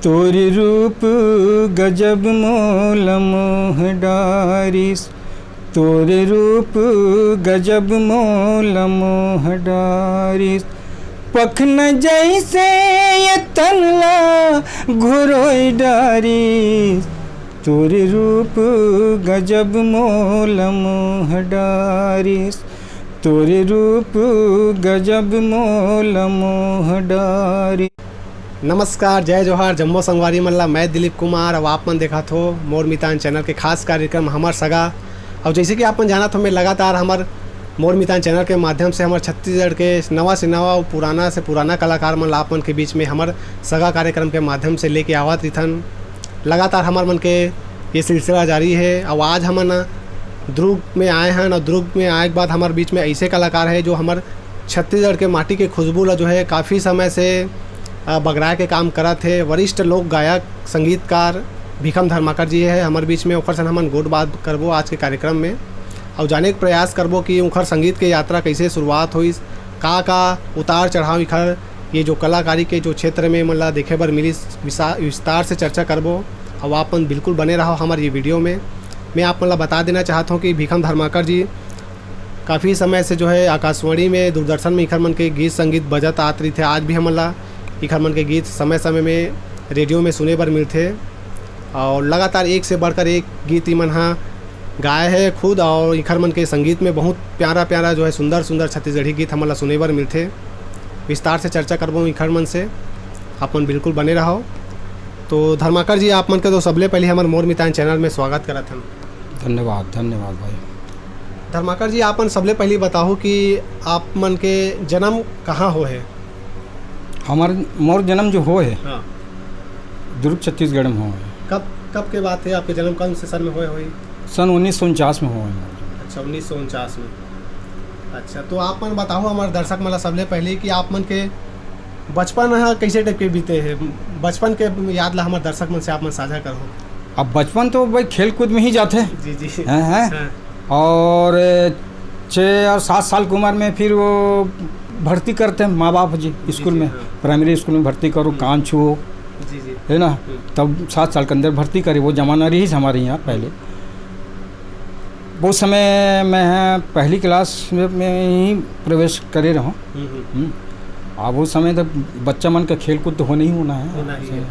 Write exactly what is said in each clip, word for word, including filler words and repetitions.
तोर रूप गजब मोल मोह डारिस, तोर रूप गजब मोल मोह डारिस, पखना जैसे ये तन ला घुरोय डारिस। तोर रूप गजब मोल मोह डारिस, तोर रूप गजब मोल मोह डारिस। नमस्कार, जय जोहार, जम्मो संगवारी मन ला। मैं दिलीप कुमार, अउ आप मन देखत हो मोर मितान चैनल के खास कार्यक्रम हमर सगा। अउ जैसे कि आप मन जानत हो, मैं लगातार हमर मोर मितान चैनल के माध्यम से हमर छत्तीसगढ़ के नवा से नवा अउ पुराना से पुराना कलाकार मन ला आप मन के बीच में हमर सगा कार्यक्रम के माध्यम से लेके आवत रिथन। लगातार हमर मन के ये सिलसिला जारी है। अउ आज हमन दुर्ग में आए हन, अउ दुर्ग में आए के बाद हमर बीच में ऐसे कलाकार है जो हमर छत्तीसगढ़ के माटी के खुशबू ला जो है काफ़ी समय से, अ, बगराए के काम करत हे। वरिष्ठ लोक गायक, संगीतकार भीखम धर्माकर जी है हमर बीच में, ओकर संग हमन गोठ बात करबो आज के कार्यक्रम में, अउ जाने के प्रयास करबो कि उनकर संगीत के यात्रा कैसे शुरुआत होइस, का का उतार चढ़ाव इखर ये जो कलाकारी के जो क्षेत्र में मन ला देखे बर मिलिस, विसा-, विस्तार से चर्चा करबो। अउ आप मन बिल्कुल बने रहो हमर ये वीडियो में। मैं आप मन ला बता देना चाहत हूँ कि भीखम धर्माकर जी काफ़ी समय से जो है आकाशवाणी में, दूरदर्शन में इखर मन के गीत संगीत बजत आत रहिथे। आज भी हमन ला इखर मन के गीत समय समय में रेडियो में सुने बर मिलथे, और लगातार एक से बढ़कर एक गीत इमन हा गाए है खुद, और इखर मन के संगीत में बहुत प्यारा प्यारा जो है सुंदर सुंदर छत्तीसगढ़ी गीत हमन ला सुने बर मिलथे। विस्तार से चर्चा करबो इखर मन से, आप मन बिल्कुल बने रहो। तो धर्माकर जी, आप मन के तो सबले पहले हमर मोर मितान चैनल में स्वागत करत हन। धन्यवाद, धन्यवाद भाई। धर्माकर जी, आप मन सबले पहले बताओ कि आप मन के जन्म कहाँ हो है? हमार, मोर जन्म जो हो है, हाँ। दुर्ग छत्तीसगढ़ में हो है। कब, कब के बात है आपके जन्म, कौन से सन में होए होई? सन उन्नीस सौ उनचास में हो है। अच्छा, उन्नीस सौ उनचास में। अच्छा, तो आप मन बताओ हमारे दर्शक मन ला सबले पहले कि आप मन के बचपन ह कैसे टाइप के बीते है, बचपन के याद ला हमारे दर्शक मन से आप मन साझा करो। अब बचपन तो भाई खेल कूद में ही जाते हैं। जी, जी। हैं, हैं? हाँ। और छः और सात साल की उम्र में फिर वो भर्ती करते हैं माँ बाप जी जी, स्कूल जी, में, हाँ। प्राइमरी स्कूल में भर्ती करो, हम्म। कान छुओ, जी, जी। है ना? हम्म। तब सात साल के अंदर भर्ती करे, वो जमाना रही हमारे यहाँ पहले। वो समय मैं पहली क्लास में, में ही प्रवेश करे रहूँ। हम्म, हम्म। हम्म। अब उस समय तो बच्चा मन का खेल कूद तो होना ही होना है। होना ही है।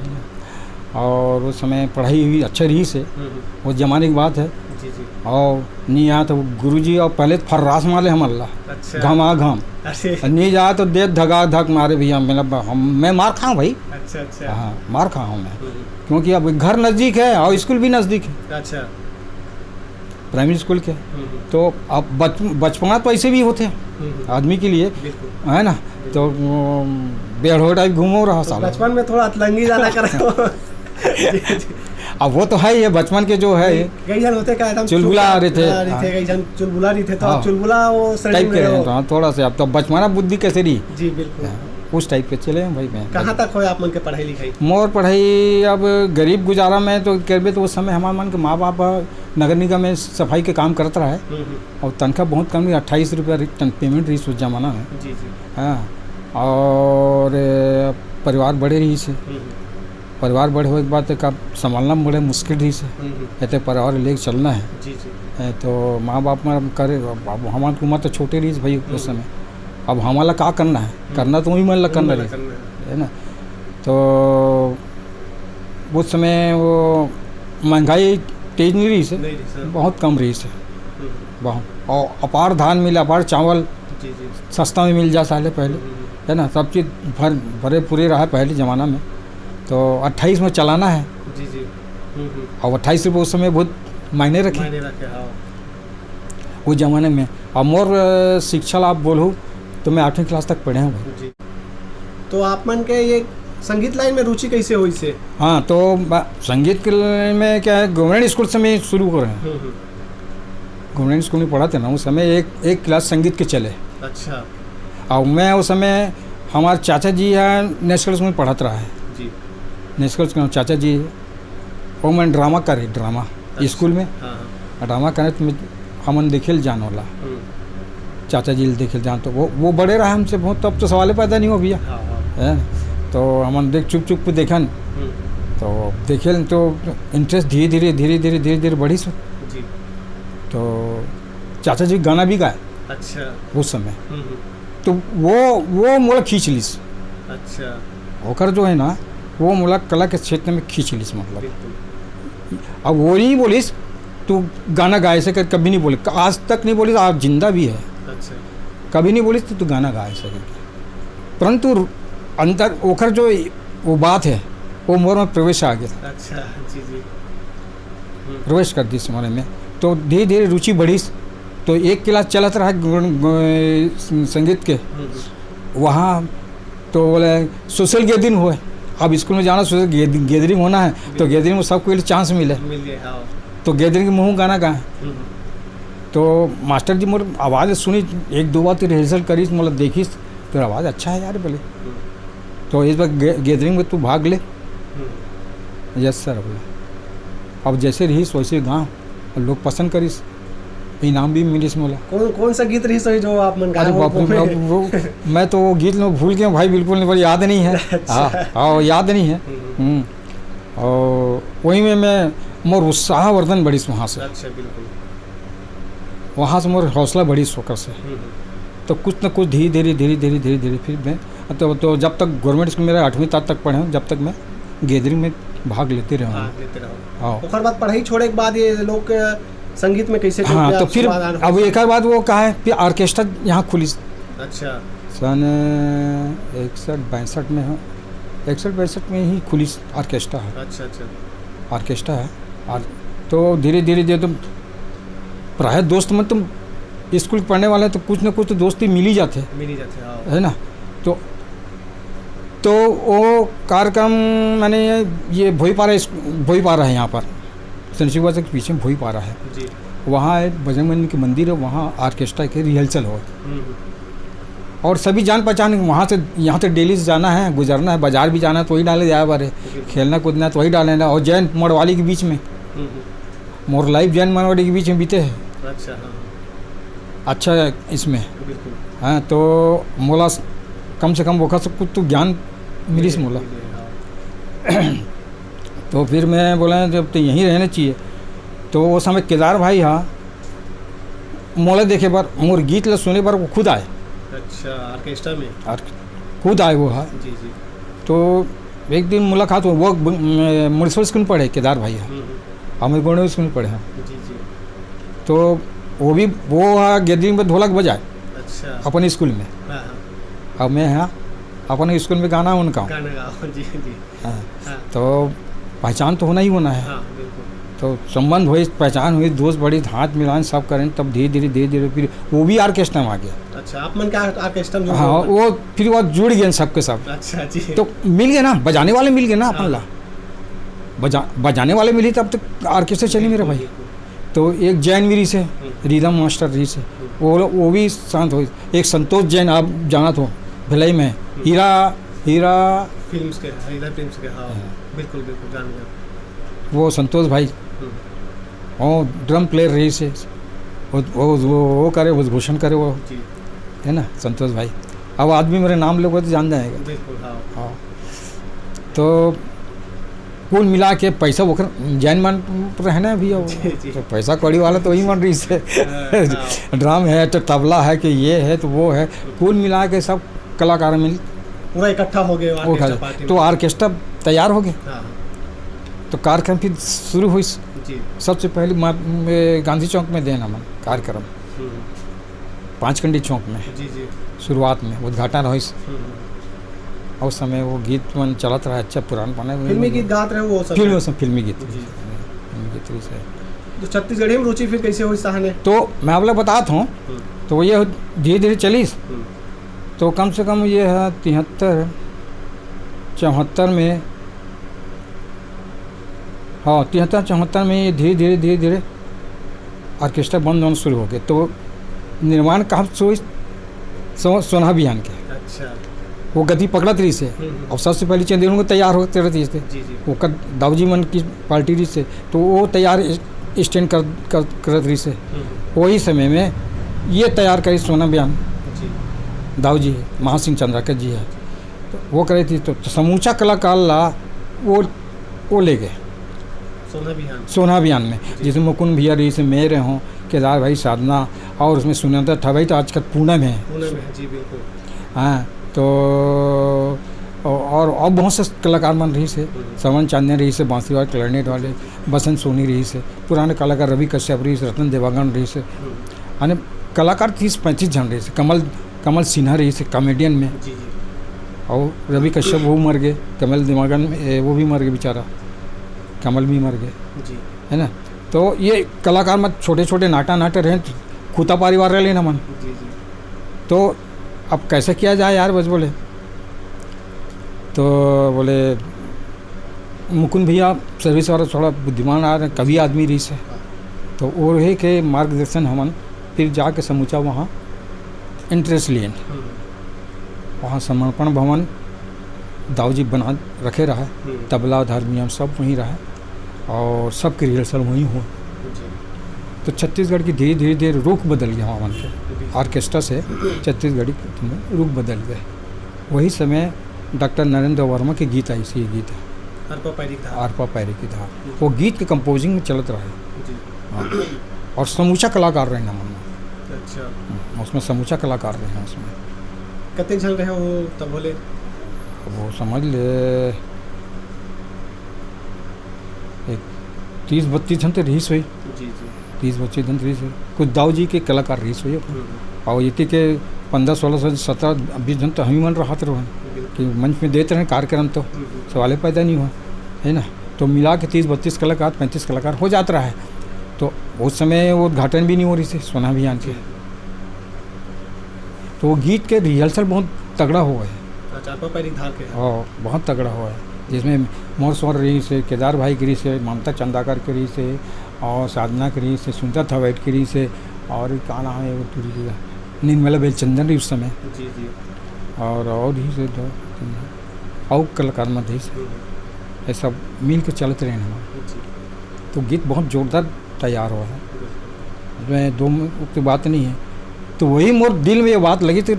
और उस समय पढ़ाई भी अच्छा रही से, हम्म, हम्म। वो जमाने की बात है। जी, जी। और नहीं आया तो गुरुजी, और पहले तो फर्रास मारे हमन ला, अच्छा। घमा घम। अरे। और नहीं जाए तो दे धगा धक मारे भैया, मतलब हम, मैं मार खाऊँ भाई। अच्छा, अच्छा। हाँ, मार खाऊँ मैं। हम्म। क्योंकि अब घर नज़दीक है और स्कूल भी नज़दीक है। अच्छा। प्राइमरी स्कूल के। हम्म, हम्म। तो अब बच-, बचपना तो ऐसे भी होते हैं हम्म, हम्म। आदमी के लिए, बिल्कुल। है ना? बिल्कुल। तो, वो, बेड़ो टाइप घूमो रहा तो साला। बचपन में थोड़ा अतलंगी ज़्यादा करता हूँ। जी, जी। अब वो तो है, ये बचपन के जो है, कई जन होते क्या, एकदम चुलबुला चुप-, रहे थे। हाँ, रहे थे, हाँ। कई जन चुलबुला रहे थे, तो हाँ। चुलबुला वो श्रेणी टाइप में के रहे हो। तो हाँ, थोड़ा सा, अब तो बचपना बुद्धि कैसे रही? जी, बिल्कुल। हाँ, उस टाइप के चले हैं भाई मैं। कहाँ तक होए आप मन के पढ़ाई लिखाई? मोर पढ़ाई अब गरीब गुजारा में तो करबे, तो उस समय हमारे मन के माँ बाप नगर निगम में सफाई के काम करत रहा है हम्म, हम्म। और तनख्वाह बहुत कम रही, अट्ठाईस रुपया रही, तन-, पेमेंट रही उस जमाना में। जी, जी। हाँ, और, ए, परिवार बड़े रही से। हम्म, हम्म। परिवार बड़े होए के बाद तो का संभालना बड़े मुश्किल रही से। हम्म, हम्म। एते परिवार लेके चलना है। जी, जी। ए, तो माँ बाप में हम करे, अब, अब हमारे उम्र तो छोटे रही से भाई उस हम्म। समय। अब हमारा का करना है? हम्म। करना तो वही मन ला वही करना मन ला रही। करना है। है ना? तो उस समय वो महंगाई तेज नहीं रही से, नहीं रही से। बहुत कम रही से, हम्म। बहुत। और अपार धान मिले, अपार चावल जी, जी। सस्ता में मिल जा साले पहले, हम्म। है ना? सब चीज़ भर, भरे पूरे रहा पहले ज़माना में। तो अट्ठाईस में चलाना है। जी, जी। हम्म, हम्म। और अट्ठाईस रुपये उस समय बहुत मायने रखे। मायने रखे, हाँ। उस ज़माने में। और मोर, अ, शिक्षा ला आप बोलूँ तो मैं आठवीं क्लास तक पढ़े हूँ भाई। जी। तो आप मन के ये संगीत लाइन में रुचि कैसे होई से? हाँ, तो बा-, संगीत के लाइन में क्या है, गवर्नमेंट स्कूल से मैं शुरू करे हूँ। हम्म, हम्म। गवर्नमेंट स्कूल में पढ़ाते ना, उस समय एक, एक क्लास संगीत के चले। अच्छा। और मैं उस समय, हमारे चाचा जी यहाँ नेशनल स्कूल में पढ़ाते रहा है। जी। नेशनल स्कूल में चाचा जी, वो मन ड्रामा करे, ड्रामा अच्छा। स्कूल में। हाँ, हाँ। ड्रामा करे तो मैं, हमन देखे ल जान वाला। हम्म। चाचा जी ल देखे ल जान, तो वो, वो बड़े रहे हमसे बहुत, तब तो सवाले पैदा नहीं हो भैया। हाँ, हाँ। हैं? तो हमन देख, चुप चुप के देखन। हम्म। तो देखे तो इंटरेस्ट धीरे धीरे धीरे धीरे धीरे धीरे बढ़िस। जी। तो चाचा जी गाना भी गाए अच्छा। उस समय। हम्म, हम्म। तो वो वो मोला खींच लिस। अच्छा। ओकर जो है ना, वो मोला कला के क्षेत्र में खींच लिस, मतलब। बिल्कुल। अब वो नहीं बोलिस तू गाना गाए से कर, कभी नहीं बोलिस, आज तक नहीं बोलिस, आज जिंदा भी है। अच्छा। कभी नहीं बोलिस तो तू गाना गाए से करके। परंतु अंदर ओकर जो वो बात है, वो मोर में प्रवेश आ गया, अच्छा। जी, जी। हम्म। प्रवेश कर दिस मोर में। तो धीरे धीरे रुचि बढ़िस। तो एक क्लास चलत रहा गुण- गु- संगीत के, हम्म, हम्म। वहाँ तो बोले सोशल गैदरिंग हुए। अब स्कूल में जाना, सोशल गैदरिंग होना है, तो गैदरिंग में सबको चांस मिले। मिल गए, हाँ। तो गैदरिंग में हूँ गाना गाए। हम्म, तो मास्टर जी मोर आवाज़ सुनी, एक दो बार तो रिहर्सल करिस, मतलब देखिस, तो आवाज़ अच्छा है यार बोले। हम्म, तो इस बार गे- गैदरिंग में तू भाग ले। हम्म। यस सर बोले। अब जैसे रहिस वैसे गाँव, और लोग पसंद करिस, इनाम भी मिलिस मोला। कौन कौन सा गीत रहिस होही जो आप मन गाए अरे हो? बाप रे, वो- मैं, वो, मैं तो वो गीत में भूल गया भाई, बिल्कुल नहीं, पर याद नहीं है। अच्छा। हाँ, हाँ, वो याद नहीं है। हम्म। हम्म। और वही में मैं मोर उत्साहवर्धन बढ़िस वहाँ से। अच्छा, बिल्कुल। वहाँ से मोर हौसला बढ़िस ओकर से। हम्म, हम्म। तो कुछ न कुछ धीरे धीरे धीरे धीरे धीरे धीरे फिर मैं तो, तो जब तक गवर्नमेंट स्कूल में रहे, आठवीं तक तक पढ़े हूँ, जब तक मैं गैदरिंग में भाग लेते रहा हूँ। भाग लेते रहो। हाँ। ओकर बाद पढ़ाई छोड़े के बाद ये लोग अ, संगीत में कैसे हाँ, क्या तो फिर शुरुआत आरंभ अब हुई? एक बार वो कहा है, फिर ऑर्केस्ट्रा यहाँ खुलिस। अच्छा। सन इकसठ बासठ में हो, इकसठ बासठ में ही खुलिस ऑर्केस्ट्रा है। अच्छा, अच्छा। ऑर्केस्ट्रा है। और तो धीरे धीरे धीरे तो प्राय दोस्त मन तो स्कूल के पढ़ने वाले हैं, तो कुछ ना कुछ तो दोस्ती मिल ही जाते हैं, मिल ही जाते हैं, हाँ। है ना? तो तो वो कार्यक्रम, मैंने ये भोईपारा इस- भोईपारा है यहाँ पर, शनि शिंगणापुर के पीछे भोईपारा है। जी। वहाँ एक बजरंग बली के मंदिर है, वहाँ ऑर्केस्ट्रा के रिहर्सल हो। हम्म, हम्म। और सभी जान पहचान, वहाँ से यहाँ से डेली से जाना है, गुजरना है, बाजार भी जाना है तो वही डाले जाए बारे, बिल्कुल। खेलना कूदना है तो वही डाले ना। और जैन मड़वाली के बीच में, हम्म, हम्म। मोर लाइफ जैन मड़वाली के बीच में बीते हैं। अच्छा, हाँ, हाँ। अच्छा है इसमें। बिल्कुल। हाँ, तो मोला स- कम से कम ओखर से कुछ तो ज्ञान मिलिस मोला। मिले, हाँ। तो फिर मैं बोला, जब तो यहीं रहना चाहिए। तो वो समय केदार भाई हा, मोला देखे बर, मोर गीत ला सुने बर वो खुद आए। अच्छा, ऑर्केस्ट्रा में? और खुद आए वो हा। जी, जी। तो एक दिन मुलाकात हुआ, वो ब- म- मुंडसेवाला स्कूल में पढ़े केदार भाई हा, हम्म, हम्म। हम गोंडवाना स्कूल में पढ़े हैं। जी, जी। तो वो भी, वो हा गैदरिंग में ढोलक बजाए अच्छा। अपन स्कूल में। हाँ, हाँ। अब मैं यहाँ अपन स्कूल में गाना उनका हूँ। गाना गाओ, जी, जी। हाँ। हाँ। तो पहचान तो होना ही होना है। हाँ, बिल्कुल। तो संबंध हुई, पहचान हुई, दोस्त बढ़ी, हाथ मिलान, सब करें, तब धीरे धीरे धीरे धीरे फिर वो भी ऑर्केस्ट्रा में आ गया। अच्छा, आप मन का ऑर्केस्ट्रा में हाँ, हो? वो फिर वो जुड़ गए सबके सब। अच्छा जी। तो मिल गए ना, बजाने वाले मिल गए ना अपन हाँ। ला। बजा बजाने वाले मिली तब तक ऑर्केस्ट्रा चली मेरे भाई। बिल्कुल। तो एक जैन भी रहिस हे, रिदम मास्टर रहिस हे, वो लोग, वो भी शांत हो। एक संतोष जैन, आप जानत हो, भिलाई में, हीरा, हीरा फिल्म्स के, हीरा फिल्म्स के, हाँ। हाँ। बिल्कुल, बिल्कुल, जान गया। वो संतोष भाई, हम्म, वो ड्रम प्लेयर रहिस हे, वो, वो, वो, वो करे, उद्घोषण करे वो, जी। है ना, संतोष भाई। अब आदमी मेरे नाम लेगो तो जान जाएगा। बिल्कुल, हाँ। हाँ। तो कुल मिला के पैसा ओकर जैन मन रहना है भैया, वो जी, जी। तो पैसा कौड़ी वाला तो वही मन रहिस हे। हाँ, हाँ। ड्रम है तो तबला है कि ये है तो वो है, कुल मिला के सब कलाकार मिल पूरा इकट्ठा हो गए वो ऑर्केस्ट्रा खा- पार्टी तो में। ऑर्केस्ट्रा तैयार हो गए। हाँ, हाँ। तो कार्यक्रम फिर शुरू हुई। जी। सबसे पहले मा- ए, गांधी चौक में देना मन कार्यक्रम, हम्म, पाँच कंडी चौक में जी, जी। शुरुआत में उद्घाटन हुई। हम्म, उस समय वो गीत मन चलत रहा, अच्छा पुरान बने हुए फिल्मी मन। गीत गात रहे वो सब? फिल्मी, उसमें फिल्मी गीत। जी। फिल्मी गीत रहिस हे। तो छत्तीसगढ़ी में रुचि फिर कैसे हुई साहने? तो मैं आप लोग बतात हूँ, हम्म, तो ये धीरे धीरे चलिस। हम्म, तो कम से कम ये है तिहत्तर, चौहत्तर में, हाँ, तिहत्तर चौहत्तर में ये धीरे धीरे धीरे धीरे ऑर्केस्ट्रा बंद होना शुरू हो गए। तो निर्माण कहाँ से हुई? सो-, सोनहा बिहान के। अच्छा। वो गति पकड़त रहिस हे। हम्म, हम्म। और सबसे पहले चंदेरी के तैयार होते रहत रहिस हे। जी, जी। वो कद-, दाऊ जी मन की पार्टी रहिस हे, तो वो तैयार स्टैंड कर, कर, करत रहिस हे। हम्म, हम्म। वही समय में ये तैयार करी सोनहा बिहान, जी। दाऊ जी, महासिंह चंद्राकर जी है, तो वो करे थी। तो, तो समूचा कलाकार ला वो वो ले गए। सोना अभियान में, जिसमें मुकुंद भैया रहिस हे, मैं रहे हों, केदार भाई, साधना, और उसमें सुनंदा था भाई, तो आजकल पूनम है। हाँ, तो और, और बहुत से कलाकार मन रहिस हे, श्रवण चांदने रहिस हे, बांसुरी वाले, क्लैरिनेट वाले, बसंत सोनी रहिस हे, पुराने कलाकार रवि कश्यप रहिस हे, रतन देवांगन रहिस हे, यानी कलाकार तीस पैंतीस झन रहिस हे। कमल, कमल सिन्हा रहिस हे कॉमेडियन में, और रवि कश्यप वो मर गए, कमल देवांगन में, ए, वो भी मर गए बेचारा, कमल भी मर गए, है ना। तो ये कलाकार मत छोटे छोटे नाटा नाटे रहे, खूंता परिवार रहे ना मन। तो अब कैसे किया जाए यार, बस बोले। तो बोले, मुकुंद भैया सर्विस वाला थोड़ा बुद्धिमान आ रहे, कवि आदमी रहिस हे, तो वो रहे के मार्गदर्शन हमन फिर जाके समूचा वहाँ इंटरेस्ट लिए। वहाँ समर्पण भवन दाऊ जी बना रखे रहा, तबला, हारमोनियम सब वहीं रहा, और सबके रिहर्सल वहीं हो। तो छत्तीसगढ़ की धीरे धीरे धीरे रुख बदल गया वहाँ के, ऑर्केस्ट्रा से छत्तीसगढ़ी में रुख बदल गए। वही समय डॉक्टर नरेंद्र वर्मा के गीत आई, ये गीत है, अरपा पैरी की धार। अरपा पैरी की धार। वो गीत के कंपोजिंग में चलत रहा। हाँ। और समूचा कलाकार रहे ना मन में। अच्छा। हम्म, उसमें समूचा कलाकार रहे हैं उसमें। कतेक झन रहे हो तब बोले? अब वो समझ ले, एक तीस बत्तीस झन तो रहिस होही। तीस बत्तीस झन रहिस होही। कुछ दाऊ जी के कलाकार रहिस होही। और इति के पन्द्रह सोलह सौ सत्रह बीस झन तो हम ही मन रहत रहन कि मंच में देत रहन कार्यक्रम, तो सवाले पैदा नहीं हुआ, है ना। तो मिला के तीस बत्तीस कलाकार, पैंतीस कलाकार हो जात रहा है। तो उस समय वो उद्घाटन भी नहीं हो रहिस हे सोना अभियान के। तो वो गीत के रिहर्सल बहुत तगड़ा हुआ है। अच्छा, अरपा पैरी धार के। हाँ, बहुत तगड़ा हुआ है, जिसमें मोर स्वर रहिस हे, केदार भाई के रहिस हे, ममता चंदाकर के रहिस हे, और साधना के रहिस हे, सुंदर थवैट के रहिस हे, और का नाम है वो टूरी जी का? निर्मला बेलचंदन रही उस समय। जी, जी। और, और ही से दो, तीन, और कलाकार मन रहिस हे। ये सब मिल के चलत रहे हैं हम। जी। तो गीत बहुत जोरदार तैयार हुआ है। मैं दो म-, की बात नहीं है। तो वही मोर दिल में ये बात लगी थी,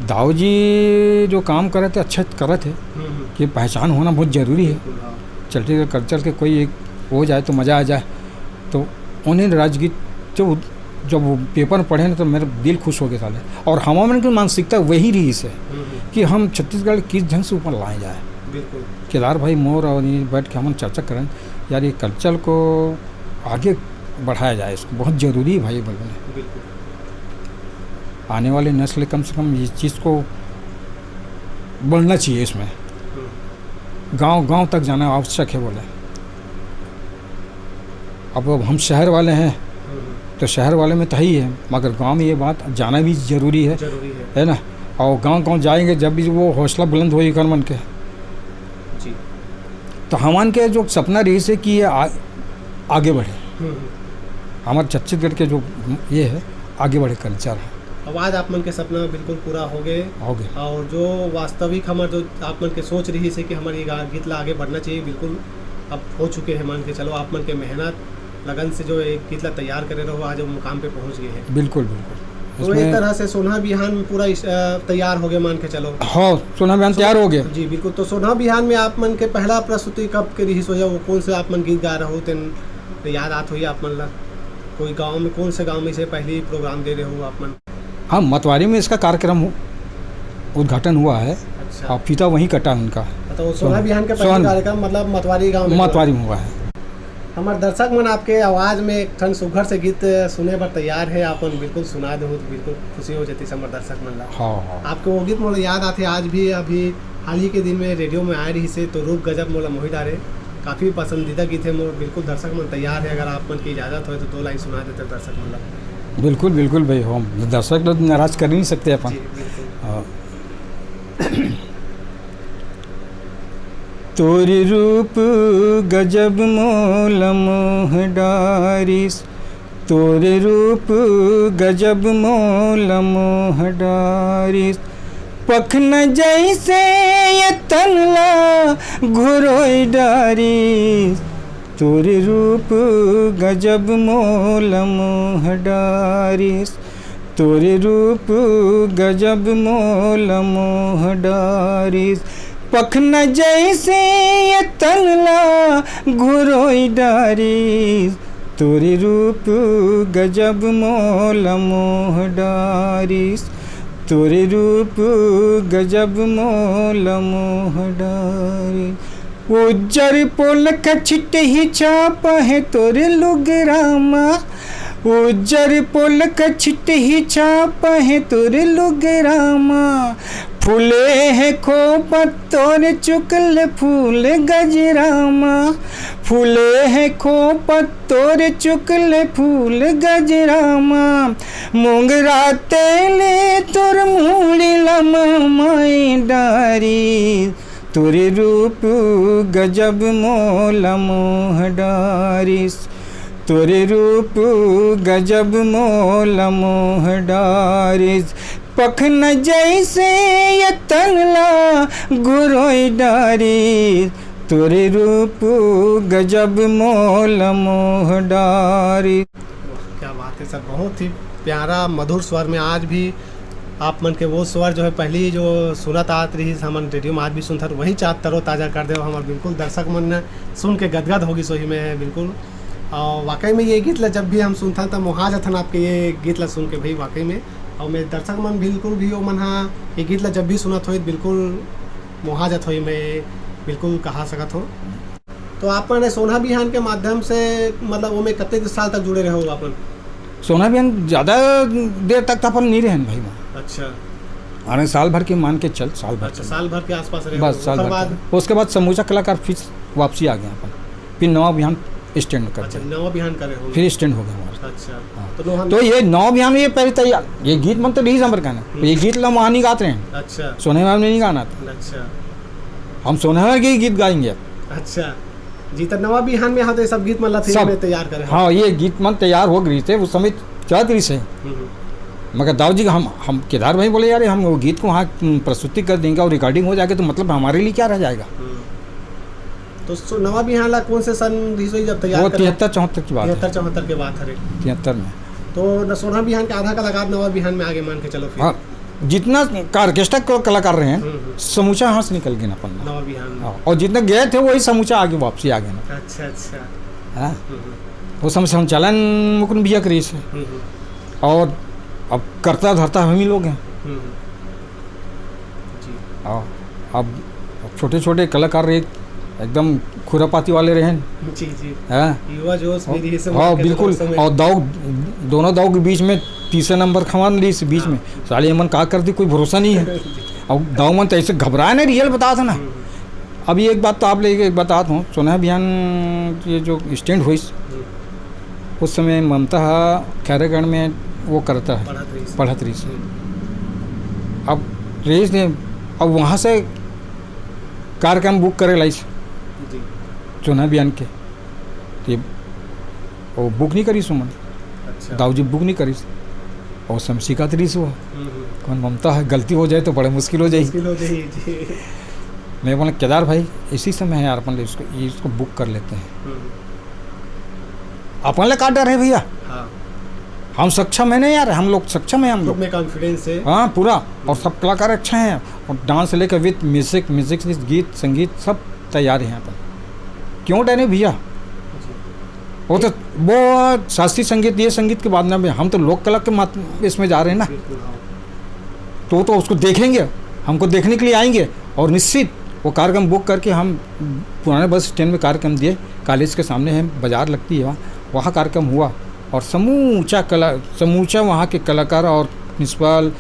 दाऊ जी जो काम करत हे, अच्छा करत हे, कि पहचान होना बहुत जरूरी है। चलते हुए कल्चर के कोई एक हो जाए तो मजा आ जाए। तो उन्हें राजगीत जब, जब वो पेपर में पढ़े ना, तो मेरा दिल खुश हो गया साले। और हमारे मन की मानसिकता वही रहिस हे कि हम छत्तीसगढ़ किस ढंग से ऊपर लाए जाए। बिल्कुल। केदार भाई मोर और ये बैठ के हम चर्चा करें, यार, ये कल्चर को आगे बढ़ाया जाए, इसको बहुत जरूरी है भाई, बोले। बिल्कुल। आने वाली नस्ल कम से कम इस चीज़ को बढ़ना चाहिए इसमें। गांव गांव तक जाना आवश्यक है, बोले। अब, अब हम शहर वाले हैं, तो शहर वाले में तो है ही है, मगर गांव में ये बात जाना भी जरूरी है, जरूरी है। है ना। और गांव गांव जाएंगे, जब भी वो हौसला बुलंद होई कर मन के, जी। तो हमन के जो सपना रहिस हे कि ये आ-, आगे बढ़े। हमारे छत्तीसगढ़ के जो ये है, आगे बढ़े कल्चर है। अब आज आप मन के सपना बिल्कुल पूरा हो गए। हो गए। और जो वास्तविक हमारे, जो आप मन के सोच रहिस हे कि हमारे ये गा-, गीत ला आगे बढ़ना चाहिए, बिल्कुल अब हो चुके हैं। मान के चलो, आप मन के मेहनत, लगन से जो एक गीत ला तैयार करे रहो, आज वो मुकाम पे पहुंच गए हैं। बिल्कुल, बिल्कुल। तो एक तरह से सोना बिहान में पूरा इस, अ, तैयार हो गए, मान के चलो। हाँ, सोना बिहान तैयार हो गए। जी, बिल्कुल। तो सोना बिहान में आप मन के पहला प्रस्तुति कब के रहिस होही, वो कौन से आप मन गीत गाए रहो, तेन याद आत होही आप मन ला? कोई गांव में, कौन से गांव में से पहली प्रोग्राम दे रहे हो आप मन? हाँ, मतवारी में इसका कार्यक्रम हु-, उद्घाटन हुआ है। अच्छा। और फीता वहीं कटा उनका। मतलब वो सोना बिहान के पहले कार्यक्रम, मतलब मतवारी गांव में मतवारी में हुआ है। हमारे दर्शक मन आपके आवाज में एक ठन सुघर से गीत सुने बर तैयार है, आप मन बिल्कुल सुना दे हो तो बिल्कुल खुशी हो जाती है हमारे दर्शक मन ला। हाँ, हाँ। आपके वो गीत मोला याद आते आज भी, अभी हाल ही के दिन में रेडियो में आए रहिस हे, तो रूप गजब मोला मोहि डारे, काफ़ी पसंदीदा गीत है मोर। बिल्कुल दर्शक मन तैयार है, अगर आप मन की इजाज़त हो तो दो लाइन सुना देते दर्शक मन ला। बिल्कुल, बिल्कुल भाई, हम दर्शक लोग नाराज कर नहीं सकते अपन। जी, बिल्कुल। हाँ। तोर रूप गजब मोला मोह डारिस, तोर रूप गजब मोला मोह डारिस, पखना जैसे ये तन ला घुरोई डारिस, तोर रूप गजब मोला मोह डारिस, तोर रूप गजब मोला मोह डारिस। पखना जैसे ये तन ला घुरोई डारिस, तोरे रूप गजब मोला मोह डारिस, तोरे रूप गजब मोला मोह डारिस। उज्जर पोलक छिटही छाप हे तोरे लुगरा मा, उज्जर पोलक छिटही छाप हे तोरे लुगरा मा। फूले हे खोप तोरे चुकल फूल गजरा मा, फूले हे खोप तोरे चुकल फूल गजरा मा। मोंगरा तेले तोर मुड़ी ला माई डारी, तोरे रूप गजब मोला मोह डारिस, तोरे रूप गजब मोला मोह डारिस। पखना जैसे ये तन ला घुरोई डारिस, तोरे रूप गजब मोला मोह डारिस। वाह, क्या बात है सर, बहुत ही प्यारा मधुर स्वर में आज भी आप मन के वो स्वर जो है पहली जो सुनत आत रहिस, हमन रेडियो में आज भी सुनथन, वही चार तरोताजा कर देव हमर बिल्कुल दर्शक मन ने सुन के गदगद होगी सोही में बिल्कुल। और वाकई में ये गीत ला जब भी हम सुनथन त मोहा जथन आपके ये गीत ला सुन के भाई वाकई में। और मैं दर्शक मन बिल्कुल भी वो मन हा ये गीत ला जब भी सुनत होई बिल्कुल मोहा जत होई मैं बिल्कुल कहा सकत हूँ। तो आप मन सोनहा बिहान के माध्यम से मतलब वो में कते साल तक जुड़े रहे हो अपन? सोनहा बिहान ज़्यादा देर तक तो अपन नहीं रहन भाई वहाँ। अच्छा। अरे साल भर के मान के चल, साल भर अच्छा, के। साल भर के आसपास रहे बस हो। साल ओकर भर बाद? के। उसके बाद समूचा कलाकार फिर वापसी आ गया अपन, फिर नवा बिहान स्टैंड कर अच्छा, दिया। नवा बिहान करे हो। फिर स्टैंड हो गया हमारा। अच्छा। हाँ। तो नवा तो ये नवा बिहान ये पहले तैयार, ये गीत मन तो नहीं समझ गाना, हम्म। ये गीत ला वहाँ नहीं गाते हैं। अच्छा। सोनहा बिहान में नहीं गाना था। अच्छा। हम सोनहा के ही गीत गाएंगे। अच्छा जी, तो नवा बिहान में हाँ तो ये सब गीत मन ला फिर सब। में तैयार करे हो। हाँ, ये गीत मन तैयार हो गई थे उस समय, चलत रही से। हम्म। मगर दाऊ जी हम हम केदार भाई बोले, यार हम वो गीत को वहाँ प्रस्तुति कर देंगे और रिकॉर्डिंग हो जाएगी तो मतलब हमारे लिए क्या रह जाएगा? हम्म। तो सो नवा बिहान ला कौन से सन रहिस होही जब तैयार वो करे? तिहत्तर चौहत्तर की बात है। तिहत्तर चौहत्तर के बात हरे। तिहत्तर में। तो न सोनहा बिहान के आधा कलाकार नवा बिहान में आगे मान के चलो फिर। हाँ, जितना का ऑर्केस्ट्रा क-, कलाकार रहे हैं, हम्म, हम्म। समूचा यहाँ से निकल गए ना अपन। नवा बिहान में। हाँ, और जितने गए थे वही समूचा आगे वापसी आ गए ना। अच्छा, अच्छा। हाँ। हम्म, हम्म। वो समय संचालन मुकुंद भैया के रही से। हम्म, हम्म। और अब कर्ता धर्ता हम ही लोग हैं। हम्म, हम्म। जी। हाँ, अब छोटे छोटे कलाकार रहे, एकदम खुरापाती वाले रहे। जी, जी। हाँ। युवा जोश भी रही से हाँ, बिल्कुल। और दाऊ, दोनों दाऊ के बीच में तीसरा नंबर खवान ली इस बीच में। हाँ। साले मन का करती, कोई भरोसा नहीं है। और दाऊ मन तो ऐसे घबराए ना, रियल बता था ना। हम्म। अभी एक बात तो आप लोग एक बतात हूँ, सोनहा बिहान ये जो स्टैंड हुई, हम्म। उस समय ममता हा खैरागढ़ में वो करता है, पढ़त रहिस। पढ़त रहिस। हम्म। अब रहिस ने, अब वहाँ से कार्यक्रम बुक करे लाइस जी। सोनहा बिहान के, तो ये वो बुक नहीं करिस उमन। अच्छा। दाऊ जी बुक नहीं करिस। और उस समय सिखात रहिस वो। हम्म, हम्म। कौन ममता है, गलती हो जाए तो बड़े मुश्किल हो जाए। मुश्किल हो जाए, जी। मैं बोला, "केदार भाई, इसी समय है यार, अपन इसको, इसको बुक कर लेते हैं।" हम्म। अपन ले का डर है भैया? हाँ। हम सक्षम है ना यार, हम लोग सक्षम है हम खुद लोग। में कॉन्फिडेंस है। हाँ, पूरा। और सब कलाकार अच्छे हैं। और डांस से लेकर विद म्यूजिक, म्यूजिक से गीत, संगीत सब तैयार हैं अपन। क्यों डरे भैया? जी। वो तो, वो शास्त्रीय संगीत, ये संगीत की बात ना, हम तो लोक कला के मात-, इसमें जा रहे हैं ना। बिल्कुल, हाँ। तो, तो उसको देखेंगे, हमको देखने के लिए आएंगे। और निश्चित वो कार्यक्रम बुक करके हम पुराने बस स्टैंड में कार्यक्रम दिए, कॉलेज के सामने है, बाजार लगती है वहाँ, वहाँ कार्यक्रम हुआ। और समूचा कला, समूचा वहाँ के कलाकार और प्रिंसिपल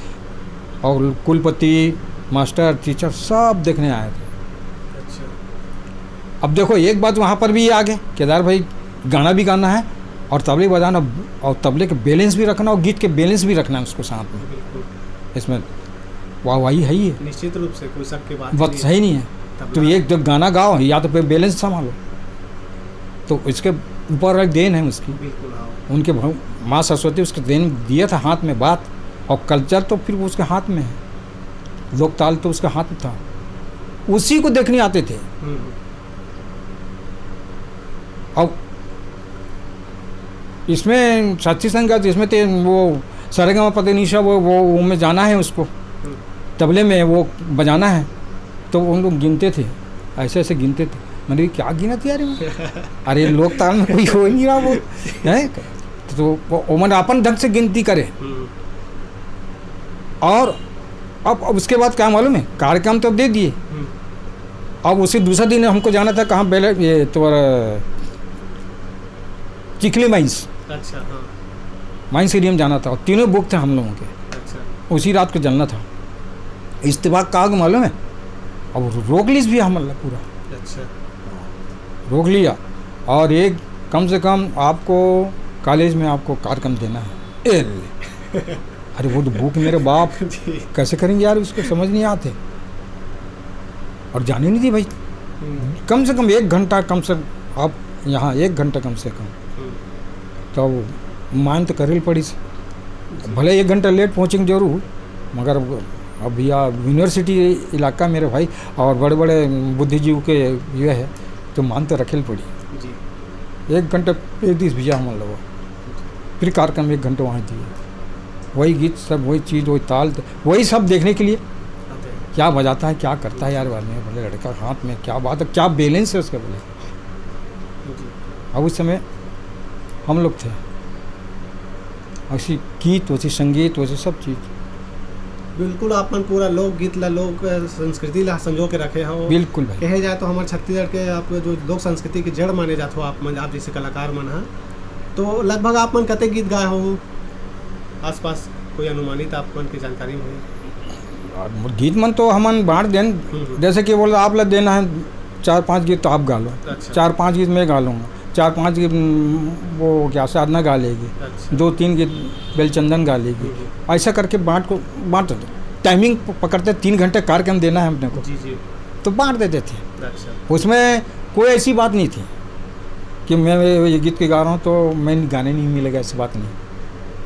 और कुलपति, मास्टर, टीचर सब देखने आए थे। अच्छा। अब देखो, एक बात वहाँ पर भी आ गए, केदार भाई गाना भी गाना है और तबले बजाना और तबले के बैलेंस भी रखना और गीत के बैलेंस भी रखना है उसको साथ में। बिल्कुल। इसमें वाहवाही है ही है। निश्चित रूप से कोई शक की बात बात नहीं है। सही नहीं है। तबला तुम एक जब गाना गाओ या तो फिर बैलेंस संभालो, तो इसके ऊपर एक देन है उसकी। बिल्कुल, हाँ। उनके भग-, माँ सरस्वती उसके देन दिया था हाथ में बात, और कल्चर तो फिर उसके हाथ में है, लोकताल तो उसके हाथ में था, उसी को देखने आते थे। हम्म। अब इसमें शास्त्रीय संगीत, इसमें तो वो सारेगामा पा धा नी सा, वो, वो, वो में जाना है उसको, हम्म। तबले में वो बजाना है। तो उन लोग गिनते थे, ऐसे ऐसे गिनते थे। मैंने कहा, "क्या गिनत यार ये?" अरे, लोकताल में कोई हो ही नहीं रहा वो, हैं? तो वो, वो मन अपन ढंग से गिनती करे। हम्म। और अब, अब उसके बाद क्या मालूम है, कार्यक्रम तो दे दिए। हम्म। अब उसी दूसरा दिन हमको जाना था, कहाँ, बेले, ये तुम्हारा चिखली माइंस। अच्छा, हाँ। माइंस एरिया में जाना था, और तीनों बुक थे हम लोगों के। अच्छा। उसी रात को चलना था। इत्तेफाक क्या हुआ मालूम है, अब रोक लीस भी हम लोग पूरा। अच्छा। रोक लिया। और एक, कम से कम आपको कॉलेज में आपको कार्यक्रम देना है। ए ले। अरे, वो तो बुक मेरे बाप जी। कैसे करेंगे यार, उसको समझ नहीं आते। और जाने नहीं दी भाई। हम्म। कम से कम एक घंटा, कम से कम आप यहाँ एक घंटा कम से कम। हम्म। तो मान तो करे पड़ी से। जी। भले एक घंटा लेट पहुँचेंगे जरूर, मगर अब, अब यहाँ यूनिवर्सिटी इलाका मेरे भाई, और बड़े बड़े बुद्धिजीवी के ये है, तो मान तो रखे पड़ी। जी। एक घंटा एक दिस भैया हम लोग, फिर कार्यक्रम एक घंटे वहाँ दिए, वही गीत सब, वही चीज़, वही ताल, वही सब देखने के लिए। अच्छा। क्या बजाता है, क्या करता है यार, बाद में बोले, लड़का हाथ में क्या बात है, क्या बैलेंस है उसके, बोले। जी। अब उस समय हम लोग थे, ऐसी गीत, वैसी संगीत, वैसे सब चीज़। बिल्कुल, आप मन पूरा लोकगीत ला, लोक, अ, संस्कृति ला संजो के रखे हो। बिल्कुल भाई। कहे जाए तो हमर छत्तीसगढ़ के आप जो लोक संस्कृति के जड़ माने जात हो आप मन, आप जैसे कलाकार मन ह, तो लगभग आप मन कते गीत गाए हो आसपास, कोई अनुमानित आप मन के जानकारी में हो? और गीत मन तो हमन बांट देन, हम्म, हम्म। जैसे कि बोला, आप ला देना है चार पांच गीत तो आप गा लो, अच्छा। चार पांच गीत मैं गा लूँगा, चार पांच गीत, हम्म, वो क्या साधना गा लेगी, अच्छा। दो तीन गीत बेलचंदन गा लेगी। हम्म। ऐसा करके बांट को, बांट दो। टाइमिंग प-, पकड़ते तीन घंटे कार्यक्रम देना है अपने को। जी, जी। तो बांट देते थे। अच्छा। उसमें कोई ऐसी बात नहीं थी कि मैं ये गीत के गा रहा हूँ तो मैं गाने नहीं मिलेगा, ऐसी बात नहीं।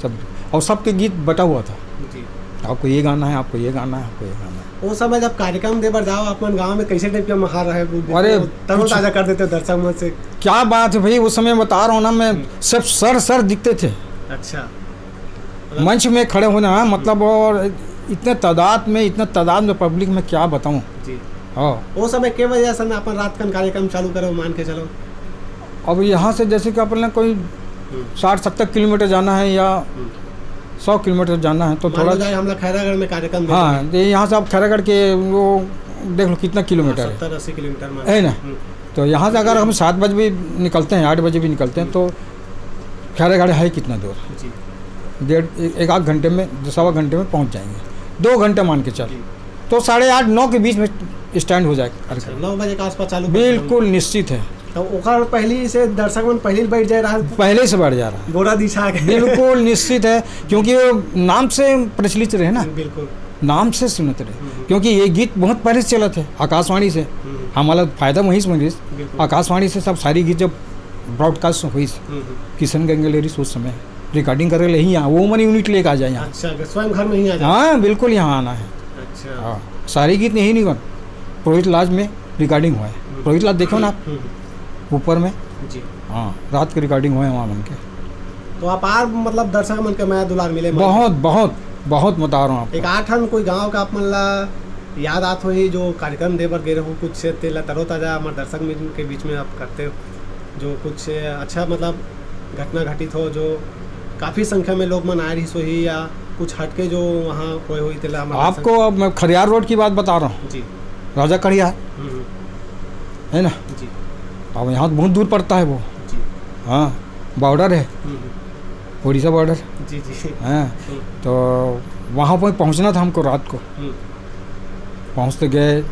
सब, और सबके गीत बटा हुआ था। जी। आपको ये गाना है, आपको ये गाना है, आपको ये गाना है। वो समय जब कार्यक्रम दे बर जाओ, अपन गांव में कैसे टाइप के माहौल रहे, वो अरे, तरोताजा कर देते दर्शक मन से। क्या बात है भाई, उस समय बता रहा हूँ ना मैं, हम्म। सब सर सर दिखते थे। अच्छा। मंच में खड़े होना, मतलब, और इतने तादाद में, इतना तादाद में पब्लिक में क्या बताऊं। जी। हाँ। वो समय के बजे असन अपन रात कन कार्यक्रम चालू करो, मान के चलो? अब यहाँ से जैसे कि अपन ने कोई हम्म। साठ सत्तर किलोमीटर जाना है या हम्म। सौ किलोमीटर जाना है तो मान थोड़ा लो जाए हम लोग खैरागढ़ में कार्यक्रम दे हाँ, देंगे। ये यहाँ से आप खैरागढ़ के वो देख लो कितना किलोमीटर हाँ, है। सत्तर अस्सी किलोमीटर मान है ना? हम्म। तो यहाँ से अगर हम सात बजे भी निकलते हैं, आठ बजे भी निकलते हैं, हम्म। तो खैरागढ़ है कितना दूर? जी। डेढ़, एक, एक आध घंटे में, सवा घंटे में पहुँच जाएंगे। दो घंटे मान के चल। जी। तो साढ़े आठ, नौ के बीच में स्टैंड हो जाए अच्छा, कार्यक्रम। नौ बजे के आसपास चालू कर देंगे। बिल्कुल निश्चित है। तो ओकर पहली से दर्शक मन पहली बैठ जाए रहा। पहले से बैठ जा रहा है। बोरा दिशा के। बिल्कुल निश्चित है, क्योंकि वो नाम से प्रचलित रहे ना। बिल्कुल। नाम से सुनत रहे। हम्म। क्योंकि ये गीत बहुत पहले से चलत है आकाशवाणी से। हम्म। हमारा फायदा वहीं से मिलिस। बिल्कुल। आकाशवाणी से सब सारी गीत जब ब्रॉडकास्ट हुई, हम्म, हम्म। किशन गंगलेरी उस समय रिकॉर्डिंग करे ले ही यहाँ, वो मन यूनिट लेके आ जाए यहाँ। अच्छा, स्वयं घर में ही आ जाए? हाँ, बिल्कुल यहाँ आना है। अच्छा। हाँ, सारी गीत नहीं, नहीं बन, पुरोहित लाज में रिकॉर्डिंग हुआ है। हम्म। पुरोहित लाज देखो ना आप, हम्म, हम्म। ऊपर में। जी। हाँ, रात के रिकॉर्डिंग हुए हैं वहाँ मन के। तो अपार, मतलब, दर्शक मन के मया दुलार मिले, मन के। बहुत, बहुत, बहुत बता रहा हूँ आपको। एक आठ ठन कोई गाँव का आप मन ला याद आत होही, जो कार्यक्रम दे बर गे रहो, कुछ तेला तरोताजा हमारे दर्शक मन के बीच में आप करते हो, जो कुछ अच्छा, मतलब, घटना घटित हो, जो काफ़ी संख्या में लोग मन आए रहिस होही या कुछ हटके जो वहाँ होए होही, तेला हमारे दर्शक आपको अब मैं खरियार रोड की बात बता रहा हूँ। जी। राजा खड़ियार। हम्म, हम्म। है ना? जी। अब यहाँ तो बहुत दूर पड़ता है वो। जी। हाँ, बॉर्डर है, हम्म, हम्म। उड़ीसा बॉर्डर। जी, जी। हाँ, हम्म। तो वहाँ पर पहुँचना था हमको रात को। हम्म। पहुँचते गए,